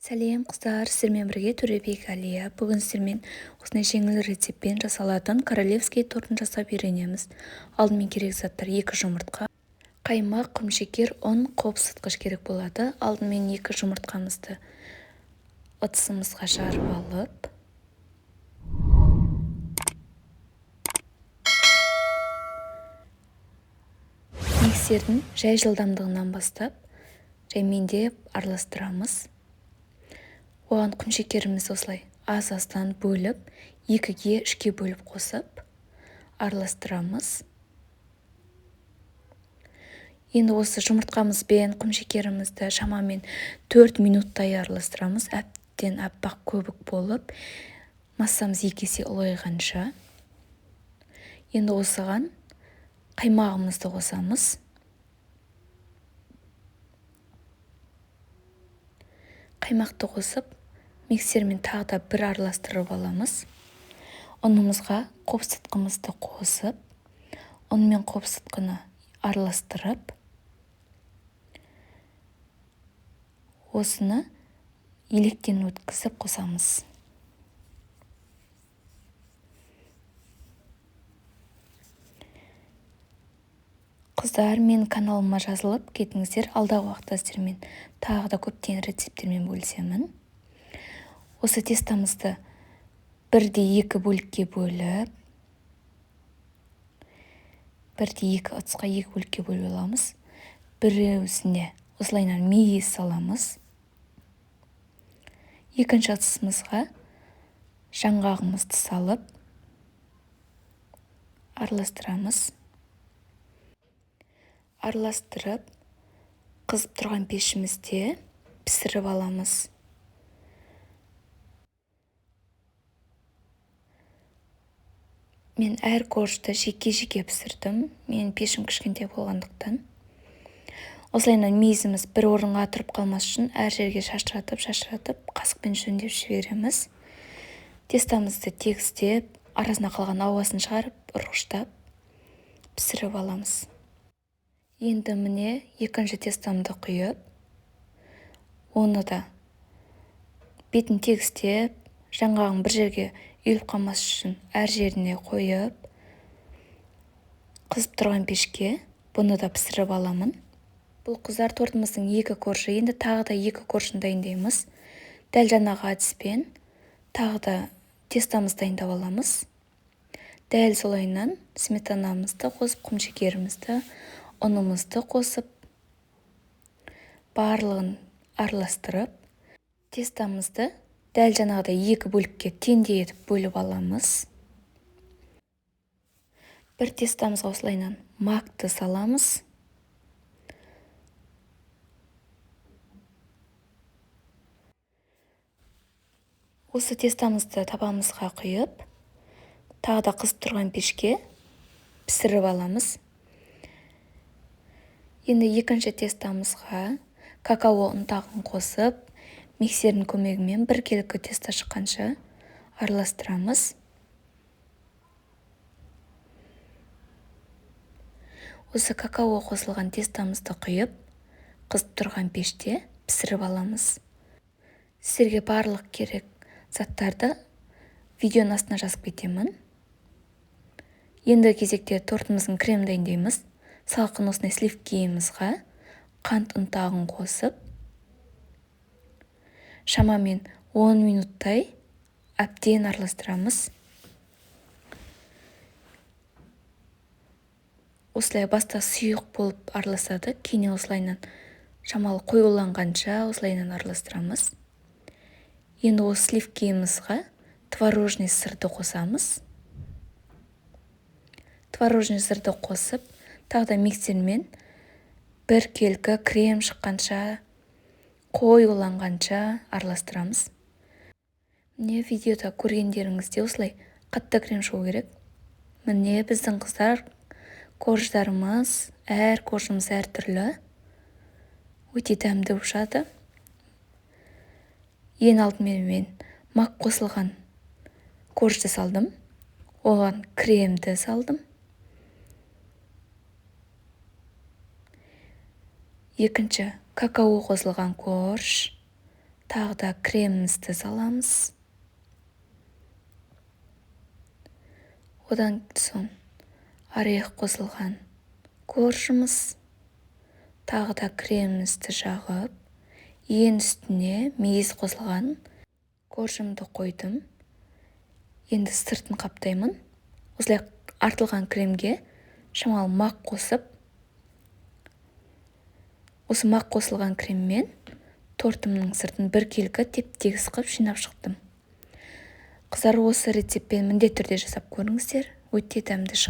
Сәлем, қыздар! Сіздермен бірге Төребек Әлия. Бүгін сіздермен осындай жеңіл рецептпен жасалатын королевский тортын жасап үйренеміз. Алдымен керек заттар: 2 жұмыртқа, қаймақ, құмшекер, ұн, қопсытқыш керек болады. Алдымен 2 жұмыртқамызды ыдысымызға жарып алып, миксердің жай жылдамдығынан бастап жаймендеп араластырамыз. Оған құмшекерімізді осылай аз-аздан бөліп, 2-ге, 3-ке бөліп қосып араластырамыз. Енді осы жұмыртқамыз бен құмшекерімізді шамамен 4 минуттай араластырамыз. Әбден аппақ көбік болып, массамыз 2 есе ұлғайғанша. Енді осыған қаймағымызды қосамыз. Қаймақты қосып, миксермен тағы да бір араластырып аламыз. Ұнымызға қопсытқымызды қосып, ұн мен қопсытқыны араластырып, осыны електен өткізіп қосамыз. Қыздар, мен каналыма жазылып кетіңіздер. Алдағы уақытта сіздермен тағы да көптеген рецепттермен бөлісемін. Осы тестамызды бірде 2 бөлікке бөліп, бірде 2 ыдысқа 2 бөлікке бөліп аламыз. Біреусіне осылайынан мейіз саламыз. Екінші ыдысымызға жаңғағымызды салып араластырамыз. Араластырып, қызып тұрған пешімізде пісіріп аламыз. Мен әр коржды жеке-жеке пісірдім. Мен пешім кішкентай болғандықтан. Осылайынан мейізіміз бір орынға тұрып қалмас үшін әр жерге шашыратып-шашыратып қасықпен жөндеп жібереміз. Тестамызды тегістеп, арасына қалған ауасын шығарып, ұрғыштап пісіріп аламыз. Енді міне екінші тестамды құйып, оны да бетін тегістеп, жаңғағын бір жерге үйіліп қалмас үшін әр жеріне қойып, қызып тұрған пешке бұны да пісіріп аламын. Бұл қыздар тортымыздың 2 коржы. Енді тағы да 2 коржын дайындаймыз. Дәл жаңағы әдіспен тағы да тестамызды дайындап аламыз. Дәл солайынан сметанамызды қосып, құмшекерімізді, ұнымызды қосып, барлығын араластырып, тестамызды дәл жаңағыдай 2 бөлікке теңдей етіп бөліп аламыз. Бір тестамызға осылайынан макты саламыз. Осы тестамызды табамызға құйып, тағы да қызып тұрған пешке пісіріп аламыз. Енді екінші тестамызға какао ұнтағын қосып, миксердің көмегімен біркелкі теста шыққанша араластырамыз. Осы какао қосылған тестамызды құйып, қызып тұрған пеште пісіріп аламыз. Сіздерге барлық керек заттарды видеоның астына жазып кетемін. Енді кезекте тортымыздың кремін дайындаймыз. Салқын осындай сливкиімізға қант ұнтағын қосып, шамамен 10 минуттай әбден араластырамыз. Осылай баста сұйық болып араласады, кейіннен осылайынан шамалы қоюланғанша осылайынан араластырамыз. Енді осы сливкиімізға творожный сырды қосамыз. Творожный сырды қосып, тағы да миксермен біркелкі крем шыққанша, қоюланғанша араластырамыз. Міне видеода көргендеріңіздей осылай қатты крем шығу керек. Міне біздің қыздар корждарымыз, әр коржымыз әртүрлі, өте дәмді болып шығады. Ең алдымен мен мак қосылған коржды салдым, оған кремді салдым. Екінші какао қосылған корж, Тағы да кремімізді саламыз. Одан соң орех қосылған коржымыз. Тағы да кремімізді жағып, ең үстіне мейіз қосылған коржымды қойдым. Енді сыртын қаптаймын. Осылай артылған кремге шамалы мақ қосып, осы мақ қосылған креммен тортымның сыртын біркелкі теп-тегіс қылып жинап шықтым. Қыздар, осы рецептпен міндетті түрде жасап көріңіздер, өте дәмді шығады.